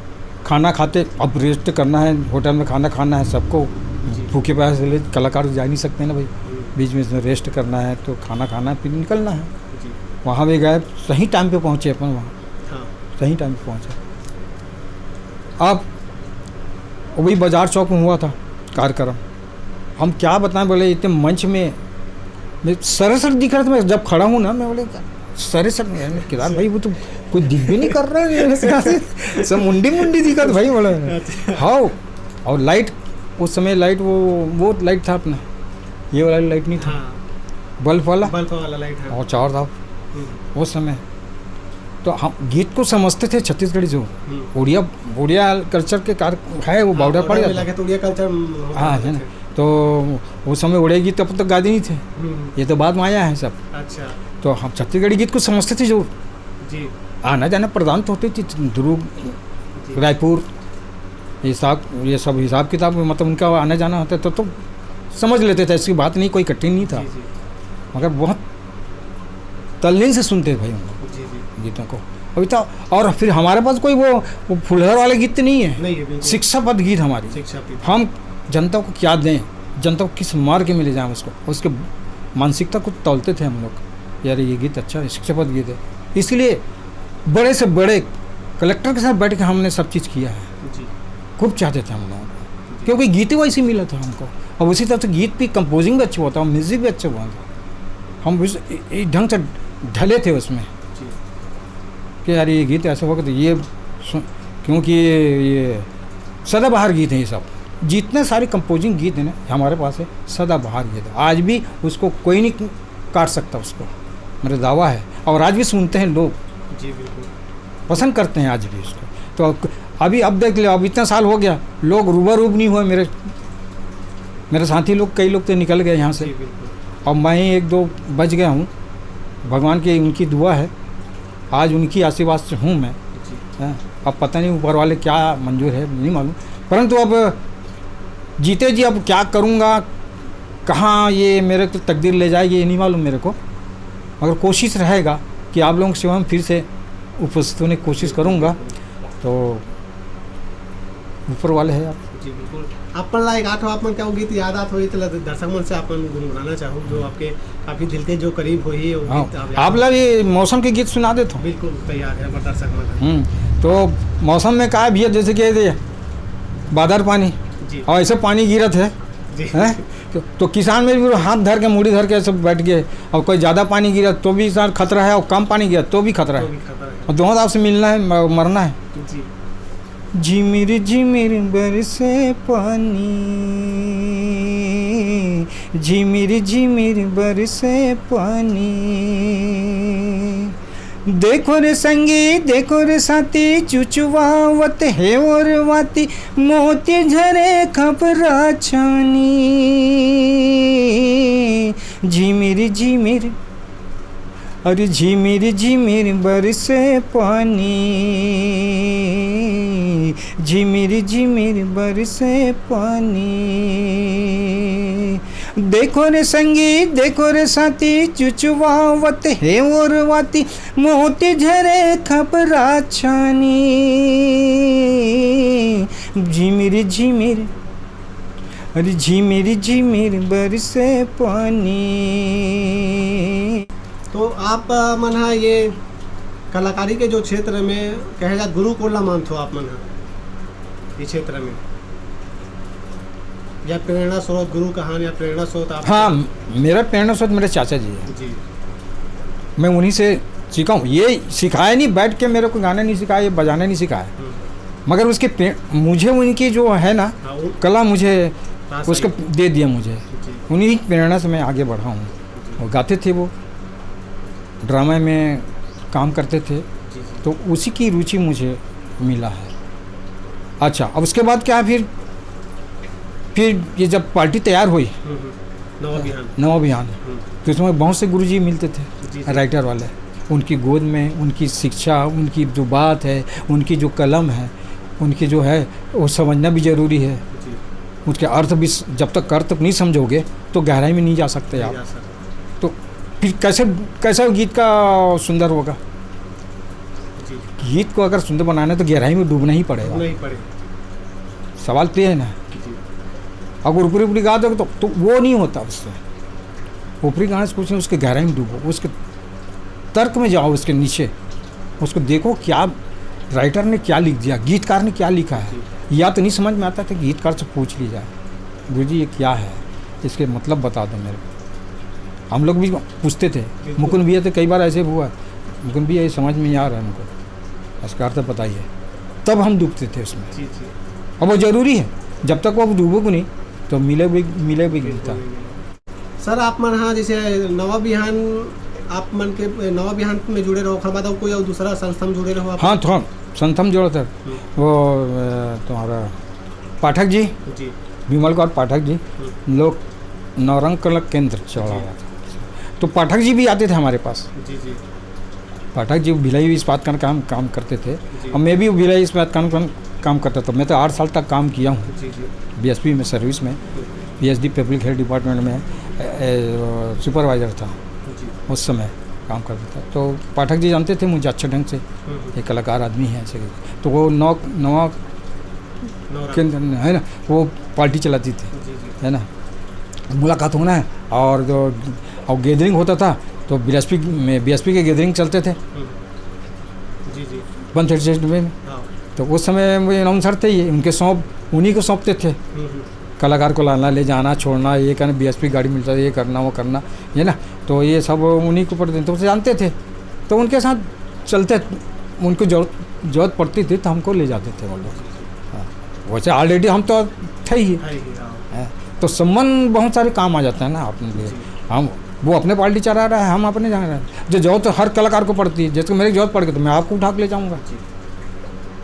खाना खाते, अब रेस्ट करना है, होटल में खाना खाना है सबको। जी। भूखे प्यासे ले, कलाकार जा नहीं सकते ना भाई। हम्म। बीच में इसमें रेस्ट करना है, तो खाना खाना है, फिर निकलना है। जी। वहाँ भी गए, सही टाइम पे पहुँचे अपन वहाँ। हाँ। सही टाइम पे पहुँचे। अब वही बाजार चौक में हुआ था कार्यक्रम। हम क्या बताएं, बोले, इतने मंच में मैं सरासर दिख रहा था। मैं जब खड़ा हूँ ना, मैं बोले, "सरासर नहीं है, केदार भाई, वो तो कोई दिख भी नहीं कर रहा है।" सब मुंडी मुंडी दिखत भाई, बोले। अच्छा। हाँ, और लाइट, उस समय लाइट, वो, वो लाइट था अपना, ये वाला लाइट नहीं था, हाँ। बल्ब वाला। बल्ब वाला लाइट, हाँ। और चार था हम्म। उस समय। तो हम गीत को समझते थे छत्तीसगढ़ी जो हम्म। उड़िया, उड़िया कल्चर के कार है, वो हाँ, बॉर्डर पड़ बॉर्डर में जाता। लगे तो उड़िया कल्चर, हम्म, होता हाँ, है। है ना। तो उस समय उड़िया गीत तब तक गाते नहीं थे, हम्म। ये तो बाद में आया है सब। अच्छा। तो हम छत्तीसगढ़ी गीत को समझते थे जो जी। आना जाना प्रधान तो होते थे, दुर्ग, जी। रायपुर, ये सब, ये सब हिसाब किताब में, मतलब, उनका आना जाना होता तो, तो समझ लेते थे, ऐसी बात नहीं, कोई कठिन नहीं था। जी, जी। मगर बहुत तल्लीन से सुनते थे भाई उन लोग जी, जी। गीतों को। अभी तो, और फिर हमारे पास कोई वो, वो फुलहर वाले गीत तो नहीं है, नहीं है, बिल्कुल। शिक्षा पद गीत हमारी। शिक्षा पद। हम जनता को क्या दें, जनता को किस मार्ग में ले जाएं, उसको, उसके मानसिकता को तौलते थे हम लोग। यार, ये गीत अच्छा है, शिक्षा पद गीत है। इसलिए बड़े से बड़े कलेक्टर के साथ बैठ के हमने सब चीज़ किया है। जी। खूब चाहते थे हम लोगों को, क्योंकि गीत ही वैसे मिला था हमको। और उसी तरह से गीत भी, कंपोजिंग भी अच्छा हुआ था, म्यूज़िक भी अच्छा हुआ था। हम उस, इ-, इ-, ढंग से ढले थे उसमें। जी। कि यार, ये गीत ऐसा होगा तो ये सु-, क्योंकि ये सदाबहार गीत हैं ये सब। जितने सारे कंपोजिंग गीत हैं ना हमारे पास है, सदाबहार गीत है। आज भी उसको कोई नहीं काट सकता उसको, मेरा दावा है। और आज भी सुनते हैं लोग, जी, बिल्कुल। पसंद करते हैं आज भी उसको। तो अब, अभी, अब देख लो, अब इतना साल हो गया, लोग रूबा रूब नहीं हुए। मेरे, मेरे साथी लोग, कई लोग तो निकल गए यहाँ से। जी, बिल्कुल। और मैं ही एक दो बच गया हूँ। भगवान की उनकी दुआ है, आज उनकी आशीर्वाद से हूँ मैं। जी। हैं? अब पता नहीं ऊपर वाले क्या मंजूर है, नहीं मालूम, परंतु अब जीते जी अब क्या करूँगा, कहाँ ये मेरे को तकदीर ले जाएगी, ये नहीं मालूम मेरे को, मगर कोशिश रहेगा कि आप लोगों की सेवा में फिर से उपस्थित होने की कोशिश करूँगा। तो ऊपर वाले हैं आप। जी, बिल्कुल। आप मन ला एक आठ आप मन का वो गीत याद आत होही, तो दर्शक मन से आप मन गुनगुनाना चाहो, जो आपके काफी दिल के जो करीब होही, वो हाँ, गीत आप याद आप ला ये मौसम के गीत सुना देता हूँ। बिल्कुल तैयार है हमारे दर्शक मन। हम्म, तो मौसम में का है भैया, जैसे कि ये बादर पानी, जी। और ऐसे पानी गिरत है, जी। हैं? तो, तो किसान में भी हाथ धर के, मुड़ी धर के ऐसे बैठ गए, और कोई ज़्यादा पानी गिरा तो भी सर खतरा है, और कम पानी गिरा तो भी खतरा तो है। भी खतरा है। और दोनों तरफ से मिलना है, म-, मरना है। जी। झिमिर झिमिर बरसे पानी, झिमिर झिमिर बरसे पानी। देखो रे संगी, देखो रे साथी, चुचुवावत हे ओर वाती, मोती झरे खपरा छानी। झिमिर झिमिर, अरे झिमिर झिमिर बरसे पानी, झिमिर झिमिर बरसे पानी। देखो रे संगी, देखो रे साथी, चुचुवावत हे ओर वाती, मोती झरे खपरा छानी। झिमिर झिमिर, अरे झिमिर झिमिर बरसे पानी। तो आप, अ, मन हा ये कलाकारी के जो क्षेत्र में कहे जा, गुरु कोन ला मानथो आप मन हा ये क्षेत्र में, या प्रेरणा स्रोत, गुरु कहान या प्रेरणा स्रोत आप? हाँ, मेरा प्रेरणा स्रोत मेरे चाचा जी है। जी। मैं उन्हीं से सीखा हूँ। ये सिखाया नहीं, बैठ के मेरे को गाना नहीं सिखाया, ये बजाना नहीं सिखाया, हम्म। मगर उसके प्रे-, मुझे उनकी जो है ना, हाँ, वो कला, मुझे हाँ, सही। उसको दे दिया मुझे। जी। उन्हीं की प्रेरणा से मैं आगे बढ़ा हूँ। जी। और गाते थे वो, ड्रामा में काम करते थे, जी, जी। तो उसी की रुचि मुझे मिला है। अच्छा, अब उसके बाद क्या, फिर, फिर ये जब पार्टी तैयार हुई, हम्म, हम्म। नवा बिहान। नवा बिहान, हम्म। तो उसमें बहुत से गुरुजी मिलते थे, जी, जी। राइटर वाले। उनकी गोद में उनकी शिक्षा, उनकी जो बात है, उनकी जो कलम है, उनकी जो है, वो समझना भी जरूरी है। जी। उसके अर्थ भी स-, जब तक अर्थ नहीं समझोगे, तो गहराई में नहीं जा सकते नहीं आप। जा सकते। तो फिर कैसे, कैसे गीत का सुंदर होगा? जी। गीत को अगर सुंदर बनाना है, तो गहराई में डूबना ही पड़ेगा। डूबना ही पड़ेगा। सवाल तो ये है ना। जी। अगर ऊपरी ऊपरी गा दोगे, तो, तो वो नहीं होता उससे। ऊपरी गाने से कुछ नहीं, उसके गहराई में डूबो, उसके तर्क में जाओ, उसके नीचे, उसको देखो क्या राइटर ने क्या लिख दिया, गीतकार ने क्या लिखा है। जी। या तो नहीं समझ में आता, तो गीतकार से पूछ ली जाए, "गुरु जी, ये क्या है, इसके मतलब बता दो मेरे को।" हम लोग भी पूछते थे, बिल्कुल। मुकुंद भैया तो कई बार ऐसे हुआ, "मुकुंद भैया, ये समझ में नहीं आ रहा है हमको, इसका अर्थ बताइए।" तब हम डूबते थे उसमें। जी, जी। अब वो जरूरी है, जब तक वो डूबोगे नहीं, तो मिले भी, मिले भी नहीं था। बिल्कुल नहीं मिले। सर, आप मन हा जैसे नवा बिहान आप मन के नवा बिहान में जुड़े रहो, ओकर बाद अउ कोई अउ दूसरा संस्था में जुड़े रहो आप? हाँ, थोड़ा संस्था में जुड़ा था। हम्म। वो, अ, तुम्हारा पाठक जी, जी। विमल कुमार पाठक जी, हम्म। लोक नवरंग कला केंद्र चला जी। रहा था। तो पाठक जी भी आते थे हमारे पास। जी, जी। पाठक जी भिलाई इस्पात का काम, काम करते थे। जी। और मैं भी भिलाई इस्पात का काम, काम करता था। मैं तो आठ साल तक काम किया हूँ। जी, जी। बीएसपी में, सर्विस में, हम्म। पीएचडी पब्लिक हेल्थ डिपार्टमेंट में, ए, ए, सुपरवाइजर था। जी। उस समय काम करता था। तो पाठक जी जानते थे मुझे अच्छे ढंग से, हम्म। एक कलाकार आदमी है ऐसे। तो वो नौ, नवा नवरंग। केंद्र है ना, वो पार्टी चलाती थी, जी, जी। है ना। मुलाकात होना है और जो, और गैदरिंग होता था तो बीएसपी में, बीएसपी के गैदरिंग चलते थे। हम्म। जी, जी। वन थर्टी सेवन में। हाँ। तो उस समय वो अनाउंसर थे, ये उनके सौंप, उन्हीं को सौंपते थे। हम्म, हम्म। कलाकार को लाना, ले जाना, छोड़ना, ये करना, बीएसपी गाड़ी मिलता था, ये करना, वो करना, है ना। तो ये सब उन्हीं के ऊपर थे, तो जानते थे, तो उनके साथ चलते, उनको जरूरत, जरूरत पड़ती थी तो हमको ले जाते थे वो लोग। हाँ। वैसे ऑलरेडी हम तो थे ही। है ही, हाँ। हैं। तो संबंध बहुत सारे काम आ जाता है ना अपने लिए। जी। हम, वो अपने पार्टी चला रहा है, हम अपने जा रहे हैं। जो जरूरत हर कलाकार को पड़ती है, जैसे मेरी जरूरत पड़ गई तो मैं आपको उठा के ले जाऊंगा। जी।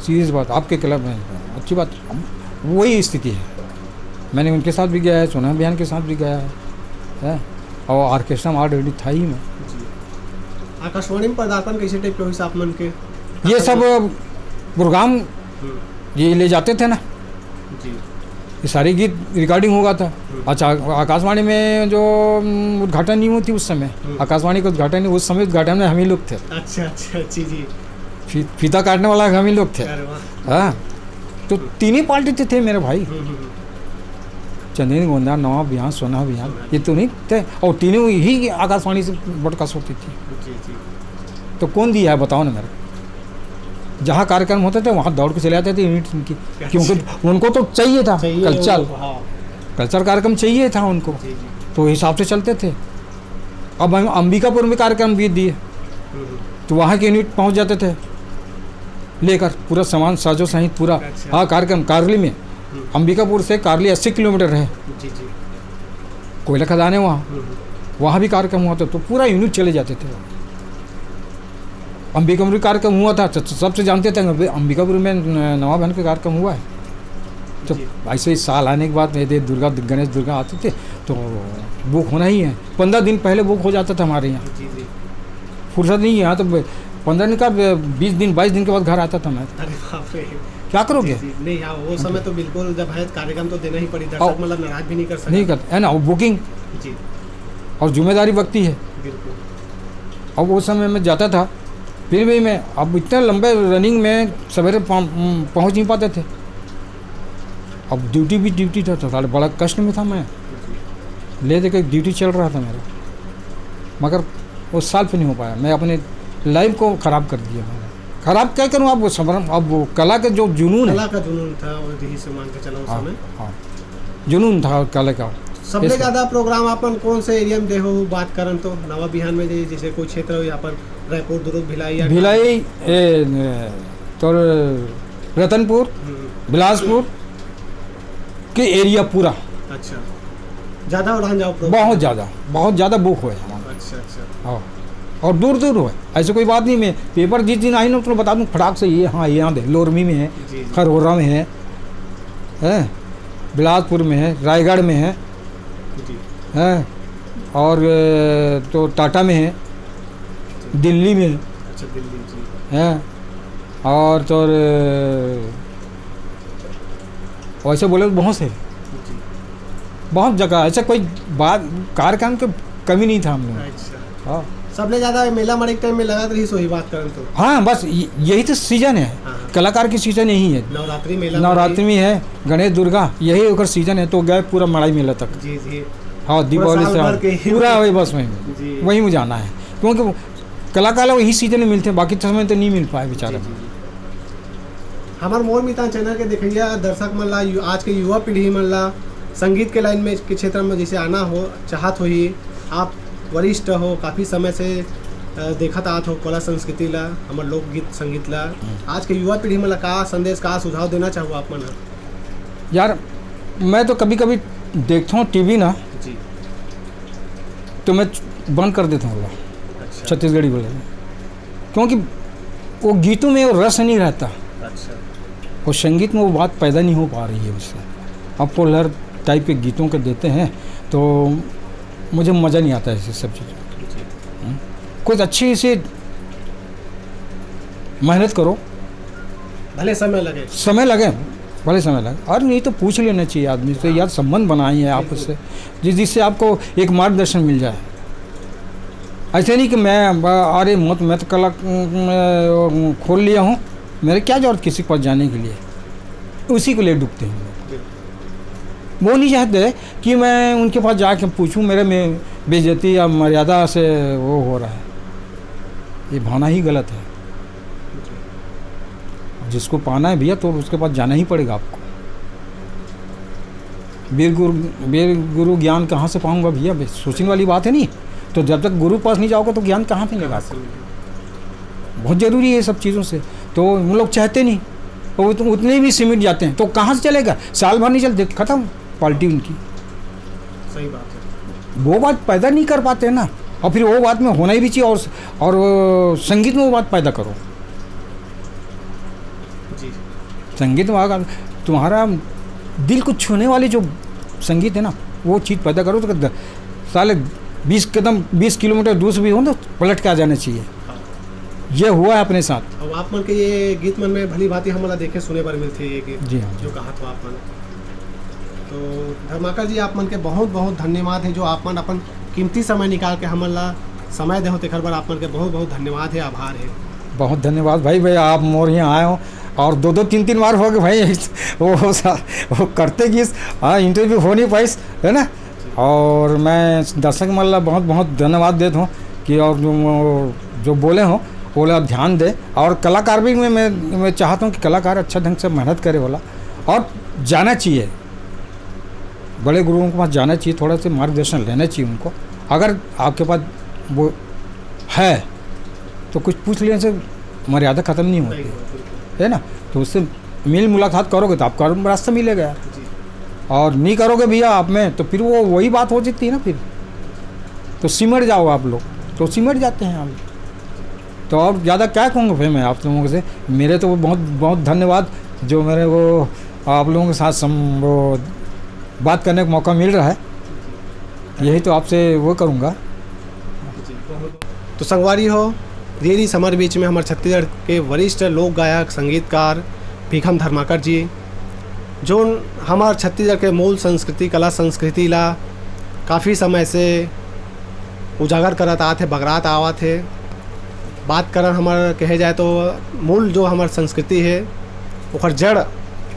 सीरियस बात, आपके क्लब में, अच्छी बात। हम, वही स्थिति है। मैंने उनके साथ भी गया है, सोना अभियान के साथ भी गया है, है? और ऑर्केस्ट्रा में ऑलरेडी था ही मैं। जी। आकाशवाणी में पदार्पण कैसे टाइप के होइस आप मन के? ये सब प्रोग्राम हम्म। ये ले जाते थे ना, जी। ये सारे गीत रिकॉर्डिंग हुआ था। हम्म। अच्छा, आकाशवाणी में जो, हम्म, उद्घाटन नहीं हुई थी उस समय, हम्म। आकाशवाणी का उद्घाटन नहीं, उस समय उद्घाटन में हम ही लोग थे। अच्छा, अच्छा, जी, जी। फी-, फीता काटने वाला हम ही लोग थे। अरे वाह। हाँ, तो तीन ही पार्टी थे, थे मेरे भाई। हम्म, हम्म, हम्म। चंदेरी गोंदा, नवा बिहान, सोना बिहान, सोना। ये तीन ही थे, और तीनों ही आकाशवाणी से ब्रॉडकास्ट होती थी। जी, जी। तो कौन दिया है, बताओ ना मेरे को। जहाँ कार्यक्रम होते थे, वहाँ दौड़ के चले आते थे यूनिट उनकी, अच्छा। क्योंकि उनको तो चाहिए था चाहिए कल्चर। वो, हाँ। कल्चर कार्यक्रम चाहिए था उनको, जी, जी। तो हिसाब से चलते थे। अब हम अंबिकापुर में कार्यक्रम भी दिए, हम्म। तो वहाँ के यूनिट पहुँच जाते थे लेकर पूरा सामान, साजो सहित पूरा। अच्छा। हाँ, कार्यक्रम कार्रली में, हम्म। अंबिकापुर से कार्रली अस्सी किलोमीटर है, जी, जी। कोयला खदान है वहाँ, हम्म। वहाँ भी कार्यक्रम हुआ था, तो पूरा यूनिट चले जाते थे। अंबिकापुर में कार्यक्रम हुआ था, तो सबसे जानते थे, "अंबि-, अंबिकापुर में न-, नवा बिहान का कार्यक्रम हुआ है।" तो जी। ऐसे ही साल आने के बाद ये दे-, दुर्गा, गणेश दुर्गा आते थे, तो बुक होना ही है। पन्द्रह दिन पहले बुक हो जाता था हमारे यहाँ। जी, जी। फुर्सत नहीं है, यहाँ तो ब-, पन्द्रह दिन का, ब-, बीस दिन, बाईस दिन के बाद घर आता था मैं। अरे बाप रे। क्या करोगे? जी, जी। नहीं, हाँ, वो समय तो बिल्कुल, जब है कार्यक्रम तो देना ही पड़ी, दर्शक और मतलब नाराज भी नहीं कर सकते। नहीं करते, है ना, वो बुकिंग जी। और जिम्मेदारी बनती है। बिल्कुल। अब वो समय मैं जाता था, फिर भी मैं, अब इतने लंबे रनिंग में सवेरे पहुं-, पहुंच नहीं पाते थे। अब ड्यूटी भी ड्यूटी था, तो साले बड़ा कष्ट में था मैं। ले दे के ड्यूटी चल रहा था मेरा, मगर वो सॉल्व नहीं हो पाया। मैं अपने लाइफ को ख़राब कर दिया मैंने। ख़राब क्या करूँ, अब वो समर-, अब वो कला का जो जुनून है। कला का जुनून था, वो यही से मान के चला उस हाँ, समय। हाँ। जुनून था कला का। सबले इसलिए। ज़्यादा प्रोग्राम अपन कौन से एरिया में दे हो, बात करन तो? नवा बिहान में जे-, जैसे कोई क्षेत्र हो, यहाँ पर रायपुर, दुर्ग, भिलाई या भिलाई, ए, न-, तोर रतनपुर, हम्म। बिलासपुर के एरिया पूरा। अच्छा। ज़्यादा उड़ान जाओ प्रोग्राम? बहुत ज़्यादा, बहुत ज़्यादा बुक हुए हमारे। अच्छा, अच्छा। हाँ। और दूर दूर हुए, ऐसे कोई बात नहीं। मैं पेपर जिस दिन आई ना, तो बता दूँ फटाक से, ये हाँ, ये यहाँ दे, लोरमी में है, जी, जी। खरोरा में है, हैं, बिलासपुर में है, रायगढ़ में है, जी। हैं, और, अ, तो टाटा में है, दिल्ली में है। अच्छा, दिल्ली, जी। हैं, और तो, अ, वैसे बोले तो बहुत से, जी। बहुत जगह ऐसा कोई बात, कार्यक्रम की कमी नहीं था हम लोग। अच्छा। हाँ। सबले ज्यादा मेला मड़ई के टाइम में लगत रहिस, वही बात करन तो। हाँ, बस य-, यही तो सीजन है, हाँ, हाँ। कलाकार की सीजन यही है। नवरात्रि मेला नवरात्रि मड़ई। में है, गणेश दुर्गा, यही ओकर सीजन है, तो गए पूरा मड़ई मेला तक। जी, जी। हाँ, पूरा दीपावली साल से भर के ही। पूरा वही बस वहीं, जी। वहीं में जाना है, क्योंकि वो कलाकार लोग यही सीजन में मिलते हैं, बाकी समय तो नहीं मिल पाए बेचारे। जी, जी, जी। हमार मोर मितान चैनल के देखइया दर्शक मन ला, यु-, आज के युवा पीढ़ी मन ला संगीत के लाइन में, के क्षेत्र में जैसे आना हो, चाहत होही, आप वरिष्ठ हो, काफ़ी समय से, अ, देखत आत हो कला संस्कृति ला, हमर लोकगीत संगीत ला। हम्म। आज के युवा पीढ़ी मन ला का संदेश, का सुझाव देना चाहो आप मन ह? यार, मैं तो कभी-कभी देखता हूँ टीवी ना, जी। तो मैं बंद कर देता हूँ। अच्छा। छत्तीसगढ़ी बोले, क्योंकि वो गीतों में वो रस नहीं रहता। अच्छा। वो संगीत में वो बात पैदा नहीं हो पा रही है उससे। अब पोलर टाइप के गीतों के देते हैं तो मुझे मज़ा नहीं आता है इस सब चीज़ों में। कुछ अच्छी सी मेहनत करो। भले समय लगे। समय लगे, भले समय लगे। और नहीं तो पूछ लेना चाहिए आदमी से, यार, संबंध बनाइए आपस से, जिस जिससे आपको एक मार्गदर्शन मिल जाए। ऐसे नहीं कि मैं, अरे, मत, मैं तो कला, मैं खोल लिया हूँ, मेरे क्या जरूरत किसी के पास जाने के लिए। उसी को ले डूबते हैं लोग। वो नहीं चाहते कि मैं उनके पास जाके पूछूं, मेरे में बेइज्जती या मर्यादा से वो हो रहा है। ये भावना ही गलत है। जिसको पाना है भैया, तो उसके पास जाना ही पड़ेगा आपको। वीर गुरु, वीर गुरु ज्ञान कहाँ से पाऊंगा भैया? सोचने वाली बात है नहीं। तो जब तक गुरु के पास नहीं जाओगे तो ज्ञान कहाँ से मिलेगा आपको? बहुत ज़रूरी है ये सब चीज़ों से। तो उन लोग चाहते नहीं, वो उत-, उतने भी सिमट जाते हैं। तो कहाँ से चलेगा? साल भर नहीं चलते, ख़त्म पार्टी उनकी। सही बात है। वो बात पैदा नहीं कर पाते ना, और फिर वो बात में होना ही भी चाहिए। और, और वो संगीत में वो बात पैदा करो। जी। संगीत में अगर तुम्हारा दिल को छूने वाली जो संगीत है ना, वो चीज़ पैदा करो तो द-, साले बीस कदम, बीस किलोमीटर दूर से भी हो ना, पलट के आ जाना चाहिए। हाँ। ये हुआ है अपने साथ। अब आप मन के ये गीत मन में भली भांति हमन ला देखे सुने बर मिलथे ये गीत, जी हाँ। जो कहा था आप मन। तो धर्माकर जी, आप मन के बहुत बहुत धन्यवाद है जो आप मन अपन कीमती समय निकाल के हमन ला समय देहो, तेखर बर आप मन के बहुत बहुत धन्यवाद है, आभार है। बहुत धन्यवाद भाई, भाई आप मोर यहाँ आए हो और दो दो तीन तीन बार हो गए भाई। वो, वो, सा- वो करते किस, हाँ, इंटरव्यू हो नहीं पाइस, है ना? और मैं दर्शक मन ला बहुत बहुत धन्यवाद देता हूँ कि और जो, जो बोले हो, वो ला ध्यान दे। और कलाकार भी मैं, मैं, मैं चाहता हूँ कि कलाकार अच्छा ढंग से मेहनत करे वाला, और जाना चाहिए, बड़े गुरुओं के पास जाना चाहिए, थोड़ा सा मार्गदर्शन लेना चाहिए उनको। अगर आपके पास वो है तो कुछ पूछ लेने से मर्यादा ख़त्म नहीं होती, है ना? तो उससे मिल मुलाकात करोगे तो आपको रास्ता मिलेगा यार। और नहीं करोगे भैया आप में, तो फिर वो वही बात हो जाती है ना। फिर तो सिमट जाओ आप लोग, तो सिमट जाते हैं हम। तो और ज़्यादा क्या कहूँगा भाई मैं आप लोगों से? मेरे तो बहुत बहुत धन्यवाद जो मेरे को आप लोगों के साथ सम वो बात करने का मौका मिल रहा है, यही तो आपसे वो करूँगा। तो संगवारी हो, ये रहिस हमर बीच में हमर छत्तीसगढ़ के वरिष्ठ लोक गायक, संगीतकार भीखम धर्माकर जी, जोन हमर छत्तीसगढ़ के मूल संस्कृति, कला संस्कृति ला काफ़ी समय से उजागर करत आत हे, बगरात आवत हे। बात करन हमर कहे जाए तो मूल जो हमर संस्कृति हे, ओकर जड़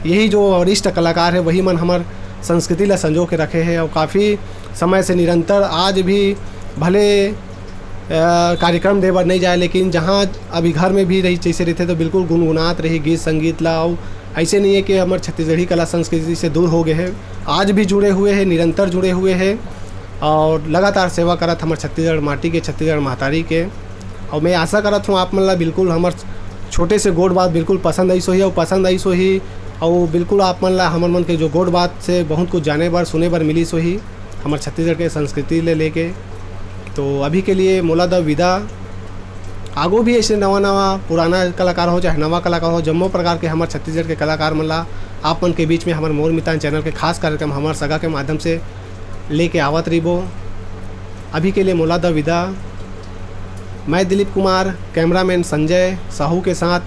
यही जो वरिष्ठ कलाकार हे, वही मन हमर संस्कृति ला संजो के रखे हे। और काफ़ी समय से निरंतर आज भी भले, अ, कार्यक्रम दे बर नहीं जाए, लेकिन जहाँ अभी घर में भी रही, जैसे रहते तो बिल्कुल गुनगुनात रही गीत संगीत ला। और ऐसे नहीं है कि हमर छत्तीसगढ़ी कला संस्कृति से दूर हो गए हैं, आज भी जुड़े हुए हैं, निरंतर जुड़े हुए हैं और लगातार सेवा करत हमर छत्तीसगढ़ माटी के, छत्तीसगढ़ महतारी के। और मैं आशा करत हूँ आप मन ला बिल्कुल हमर छोटे से गोठ बात बिल्कुल पसंद आइस होही और पसंद आइस होही और बिल्कुल आप मन ला हमर मन के जो गोठ बात से बहुत कुछ जाने बर, सुने बर मिलिस होही हमर छत्तीसगढ़ के संस्कृति ले लेके। तो अभी के लिए मोला द विदा। आगू भी ऐसे नवा नवा पुराना कलाकार हो चाहे नवा कलाकार हो, जम्मो प्रकार के हमर छत्तीसगढ़ के कलाकार मन ला आप मन के बीच में हमर मोर मितान चैनल के खास कार्यक्रम हमर सगा के माध्यम से लेके आवत रहिबो। अभी के लिए मोला द विदा। मैं दिलीप कुमार, कैमरामैन संजय साहू के साथ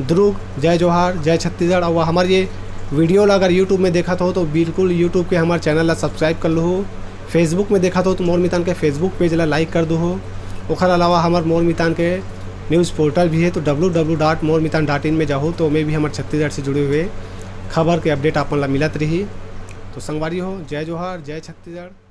ध्रुव, जय जोहार, जय छत्तीसगढ़। और हमारे ये वीडियो ला अगर YouTube में देखत हो तो बिल्कुल YouTube के हमारे चैनल ला सब्सक्राइब कर लूहो। Facebook में देखत हो तो मोर मितान के Facebook पेज ला लाइक कर दूहो। ओखर अलावा हमार मोर मितान के न्यूज़ पोर्टल भी है, तो डब्ल्यू डब्ल्यू डॉट मोर मितान डॉट इन में जाहो तो ओमे भी हमारे छत्तीसगढ़ से जुड़े हुए खबर के अपडेट आप मन ला मिलत रही। तो संगवारी हो, जय जोहार, जय छत्तीसगढ़।